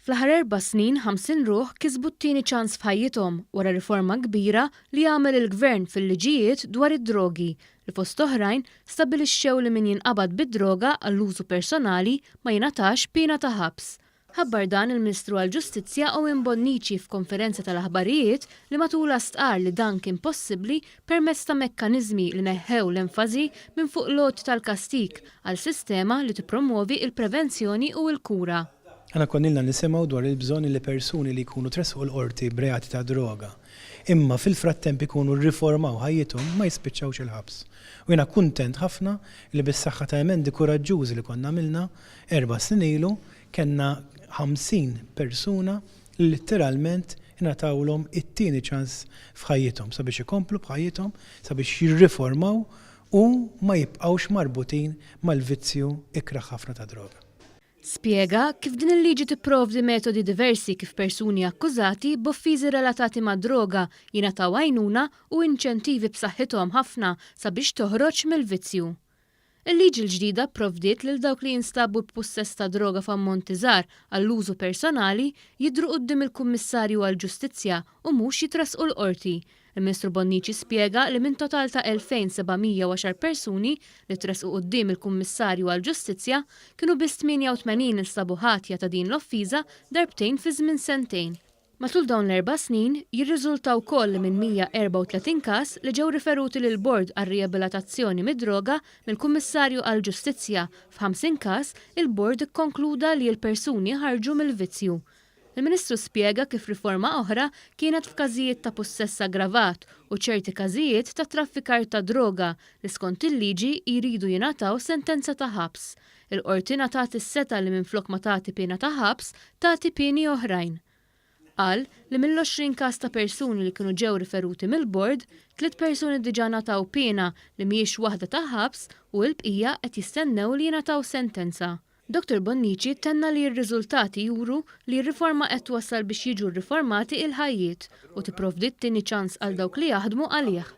Fl-aħħar erba' snin 50 ruħ kisbu t-tieni ċans f'ħajjithom wara riforma kbira li għamel il-Gvern fil-liġijiet dwar id-drogi li fost oħrajn stabbilixxew li min jinqabad bid-droga għall-użu personali ma jingħatax piena ta' ħabs. Ħabbar dan il-Ministru għall-Ġustizzja Owen Bonnici f'konferenza tal-aħbarijiet li matulha stqarr li dan kien possibbli permezz ta' mekkaniżmi li neħħew l-enfasi minn fuq l-għoti tal-kastig għal sistema li tippromwovi l-prevenzjoni u l-kura. Aħna konna ilna nisimgħu dwar il-bżonn li persuni li jkunu tressqu l-Qorti b'reati ta' droga, imma fil-frattemp ikunu rriformaw ħajjithom ma jispiċċawx il-ħabs. U jiena kuntent ħafna li bis-saħħa ta' emendi kuraġġużi li konna għamilna erba' snin ilu, Kellna 50 persuna li litteralment ingħatawlhom it-tieni ċans f'ħajjithom sabiex ikomplu b'ħajjithom, sabiex jirriformaw u ma jibqgħux marbutin mal-vizzju ikrah ħafna tad-droga. Spjega kif din il-liġi tipprovdi metodi diversi kif persuni akkużati b'offiżi relatati mad-droga jingħataw għajnuna u inċentivi b'saħħithom ħafna sabiex toħroġ mill-vizzju. Il-liġi l-ġdida pprovdiet lil dawk li jinstabu b'pussess ta' droga f'ammonti żgħar għall-użu personali jidhru quddiem il-Kummissarju għall-Ġustizzja u mhux jitressqu l-Qorti. Il-Ministru Bonnici spjega li minn total ta' 2,710 persuni li tressqu quddiem il-Kummissarju għall-Ġustizzja, kienu biss 88 li nstabu ħatja ta' din l-offiża darbtejn fi żmien sentejn. Matul dawn l-erba' snin, jirriżulta wkoll li minn 134 każ li ġew riferuti lill-Bord għar-Riabilatazzjoni mid-Droga mill-Kummissarju għall-Ġustizzja, f'50 każ, il-Bord ikkonkluda li l-persuni ħarġu mill-vizzju. Il-Ministru spjega kif riforma oħra kienet f'każijiet ta' pussess aggravat u ċerti każijiet ta' traffikar ta' droga li skont il-liġi jridu jingħataw sentenza ta' ħabs. Il-Qorti ngħatat is-setgħa li minflok ma tagħti piena ta' ħabs, tagħti pieni oħrajn. Qal li mill-20 każ ta' persuni li kienu ġew riferuti mill-Bord, tliet persuni diġà ngħataw piena li mhijiex waħda ta' ħabs u l-bqija qed jistennew li jingħataw sentenza. Dottor Bonnici tenna li r-riżultati juru li r-riforma qed twassal biex jiġu rriformati il-ħajjiet u tipprovdi t-tieni ċans għal dawk li jaħdmu għalih.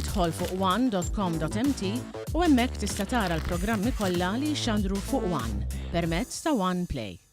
Idħol fuq one.com.mt u hemmhekk tista' tara l-programmi kollha li jixxandru fuq One permezz ta' One Play.